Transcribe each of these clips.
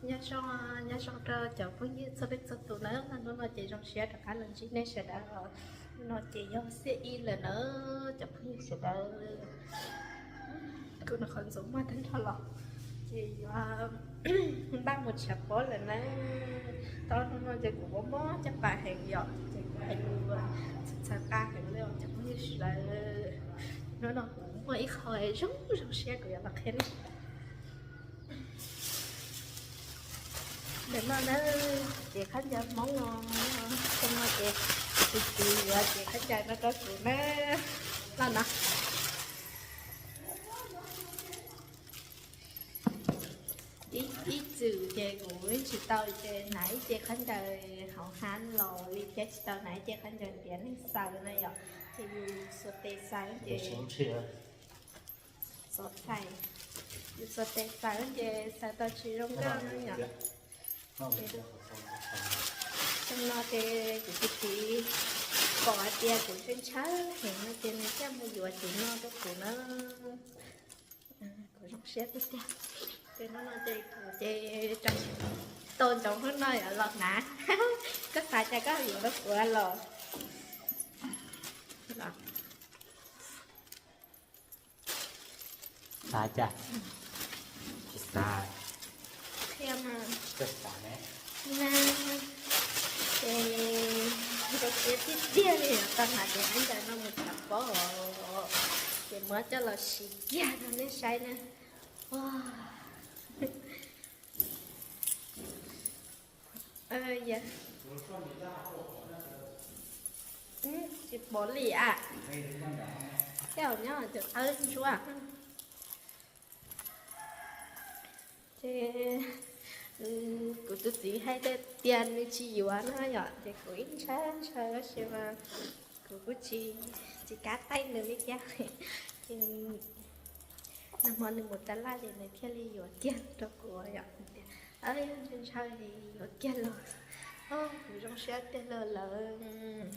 Nyob zoo, nyob zoo rau cov phooj ywg txhua leej txhua tus na, hnub no ces zoo siab rov qab los ntsib nej sawv daws. Hnub no ces yog xiab ib lawm na cov phooj ywg sawv daws. Kuv nov qhov ntxuav muag tag nrho los ces yuav npaj mus tshav pob lawm na. Tau hnub no ces kuv mob mob caj pas heev yom, ces kuv hais lus txhawv txhawv qa heev li os cov phooj ywg sawv daws. Hnub no kuv muaj ib qho zoo zoo siab kuv yuav los qhia nej. Ntawm no na, cev khaub ncaws Hmoob no, xyoo no ces kuv txiv yuav cev khaub ncaws no rau kuv na. Los no. Ib txwm ces kuv tsis tau ces hnav ib ce khaub ncaws hauv hav los li thiab, tsis tau hnav ib ce khaub ncaws ntiav neeg xaws na yom, ces yus xuas tes xaws ces txov txhais, yus xuas tes xaws ces xaws tau tsis zoo nkauj na yom. Xyoo no ces kuv txiv pom hais tias kuv ntshaw ntshaw heev no ces nws thiaj mus yuav cev no rau kuv na. Kuv zoo siab tiag tiag. Ces hnub no ces kuv ces tau ntsoov hnub no los hnav. Koj xav cas koj yuav rau kuv los. Xav cas? Tsis xav. Qhia mas. Koj xav ne. Na, ces zoo siab tiag tiag li tau hnav cev khaub ncaws no mus tshav pob, ces muab coj los siv kiag rau nej saib na. Tsis pom li a. Tej zaum nyob tus qawb ntsuab. Ces kuv tus txiv hais tias nws tsis yuav no yom, ces kuv ib ntshaw ntshaw tab sis mas kuv kuj tsis, tsis kav taij nws li thiab. Ces nag hmo nws mus tas laj ces nws thiaj li yuav kiag rau kuv yom, tias ntshaw ntshaw yuav kiag los. Kuv zoo siab tiag li lawm.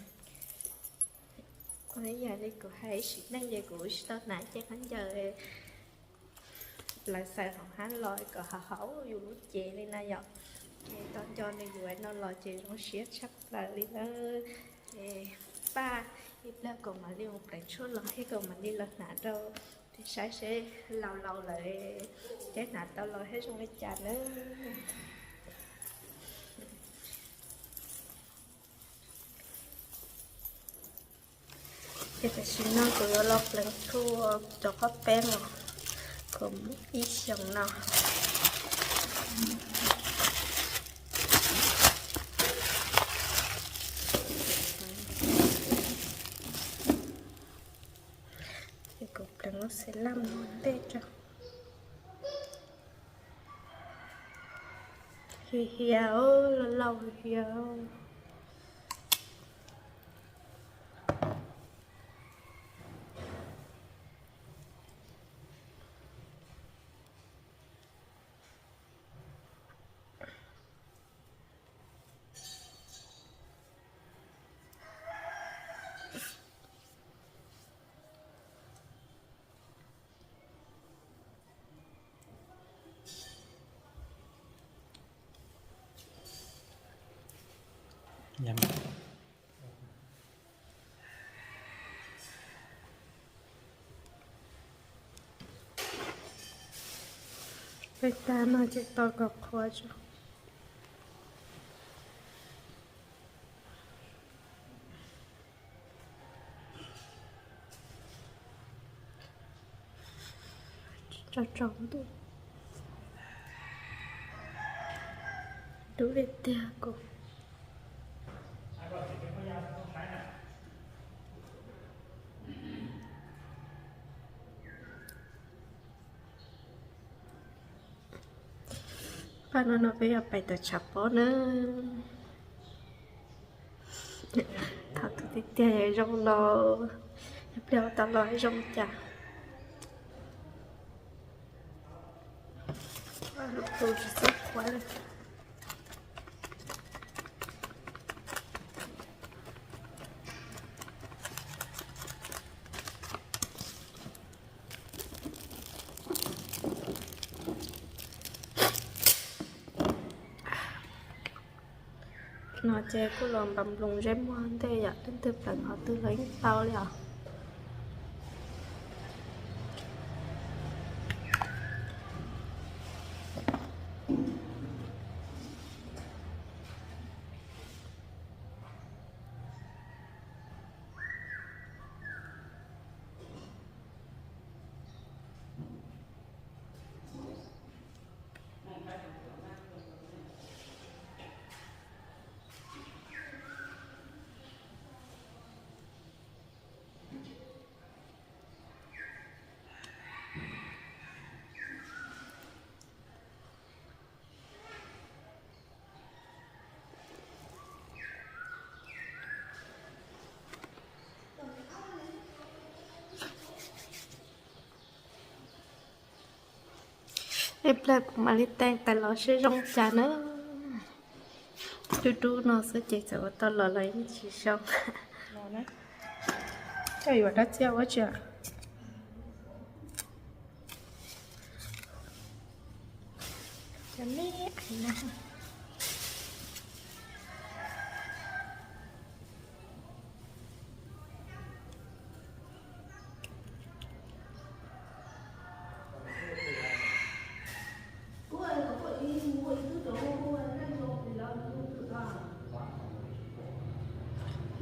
Yam li kuv hais sim neej ces kuv tsis tau hnav cev khaub ncaws lawv xaws hauv hav los kom haum haum yus lub cev li na yom. Ces tau nco nws yuav no los ces zoo siab tshaj plaws li na. Ces paj ib pliag kom mam li mus pleev tshuaj los thiab kom mam li los hnav rau nej saib seb laus laus lawm ces hnav tau los thiab zoo li cas na. Ces tam sim no kuv yuav los pleev tshuaj rau qhov peb los kom ib xyoos no. Ces kuv pleev lub xev laj ntej rau. Hiav hiav, laus laus hiav. Peb tag no ces tau kom qhuav tso. Tso tsaus ntuj, dub li tiag kuv. Paj no no peb yuav pais tawm tshav pob na. Thov tus tiag tiag zoo los, ib pliag tau los zoo cas. Lub hlub tsis txhob qhuav li. No ces kuj los npam nploos zeb muag ntej yom, leej twg pleev qhov twg los yeej tau li os. Ib pliag kuv mam li teeb tais los seb zoo cas na. Dub dub no xwb ces txawm ua tau los los yeej tsis zoo. Koj yuav dab tsi ua tsi?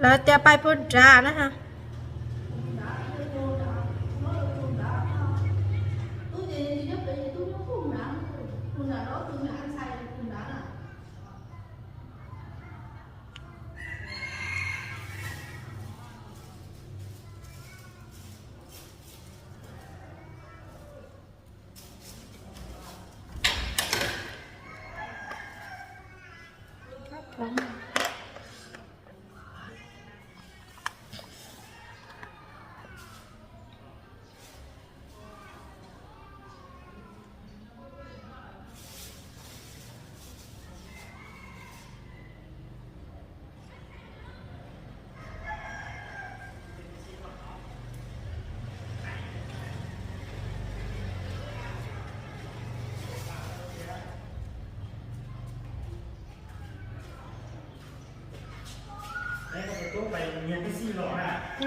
Lawv tias pais puag nrad na.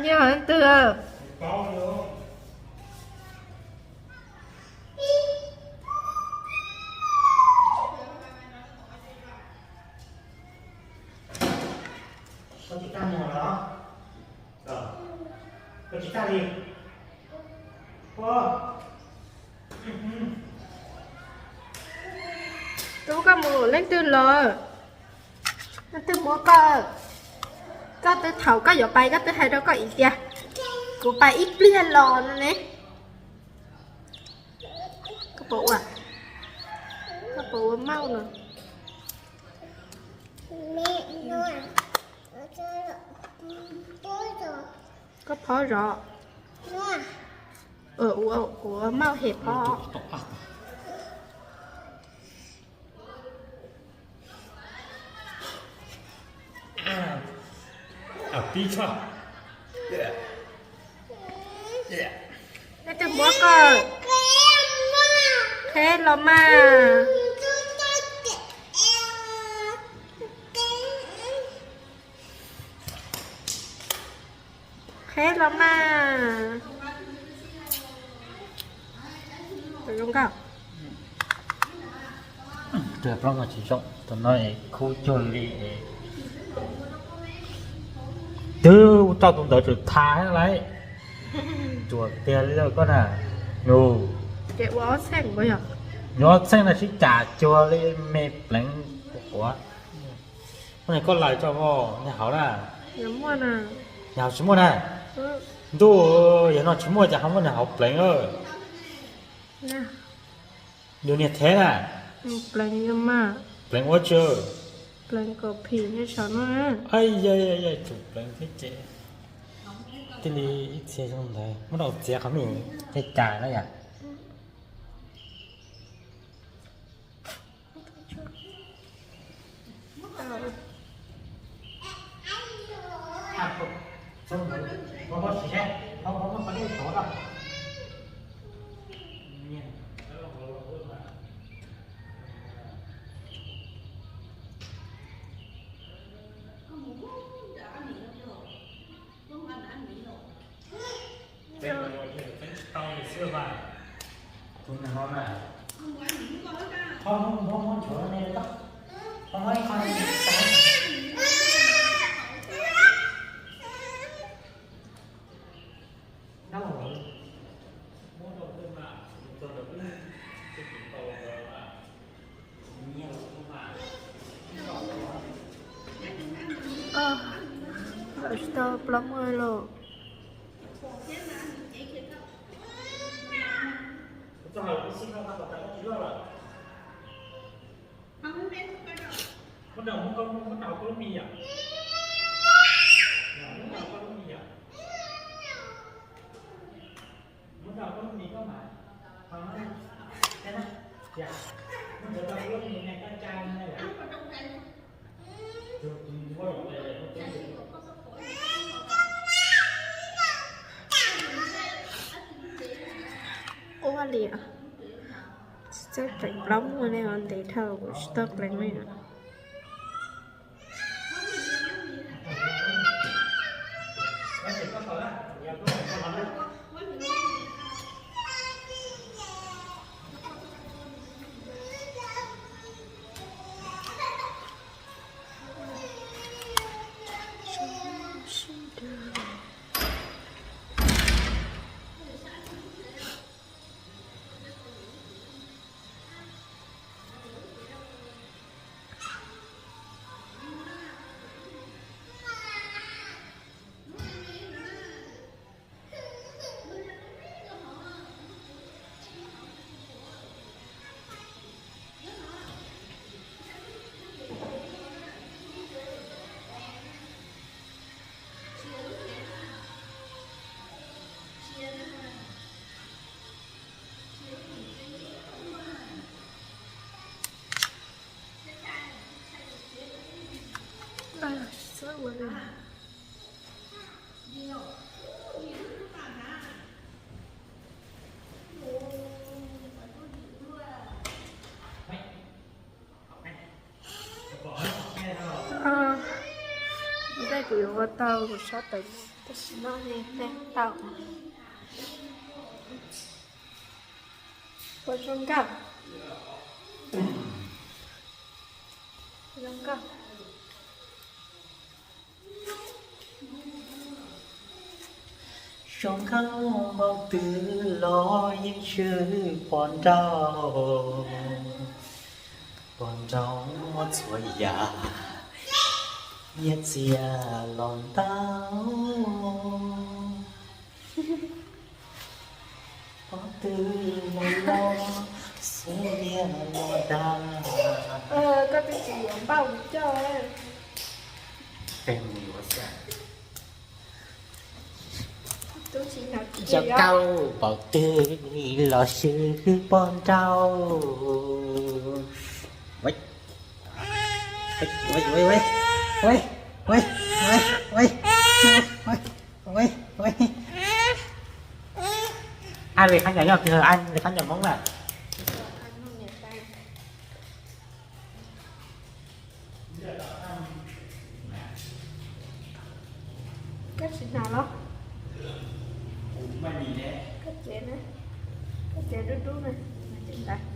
Nyiaj hov twg? Koj tsis tag mus los? Koj tsis tag li? Tub, koj mus leej twg los? Leej twg muab koj? Koj twb thaum koj yuav pais koj twb hais rau koj ib tias kuv pais ib pliag los no ne. Koj puas ua, koj puas ua mauj no? Koj phob zov. Ua mauj hem phob. Pib tso. Leej twg muab koj? Qheb los mas. Qheb los mas. Zoo nkauj. Tus plaub no tsis zoo, tus no khub cuag li. Twb tau tus ntawd tseem tham lawm. Ruam tiag li koj na. Nws, ces ua ob txheej, nws ob txheej no sib cam cuag li me pleev quav. Koj lais tso, nws hauv na. Nws hauv tsis muaj na. Ntuj, yog no tsis muaj ces ho muab nws hauv pleev. Yus niag theb na. Pleev ua tsi? Tsum pleev thiab ces thiaj li ib txhia zoo ntawd muab rau txiav qhov me, cai cai na yom. Lawv tsis tau plaub muaj lawm. Ua li, tsis txawj pleev plaub muaj ne, ntev dhau kuv tsis tau pleev li. Ntej kuv yuav ua tau kuv sab tawm mus, tam sim no ne tau. Puas zoo nkauj? Zoo nkauj. Zoo nkauj npaum twg los yeej swb pom nraud, pom nraud muaj txhua yam, nyiaj txiag los ntau. Pob tw los los, xub ntiag los dag. Koj twb tsis yuav npauj kuv coj. Peb mus yuav xwb. Zoo nkauj npaum twg los swb pom nraud. Ai, li khab ncaws nyob twg, ai, li khab ncaws Hmoob lawm. Koj tsis hnav los? Koj tsev, koj tsev dub dub na, tsev ntawd.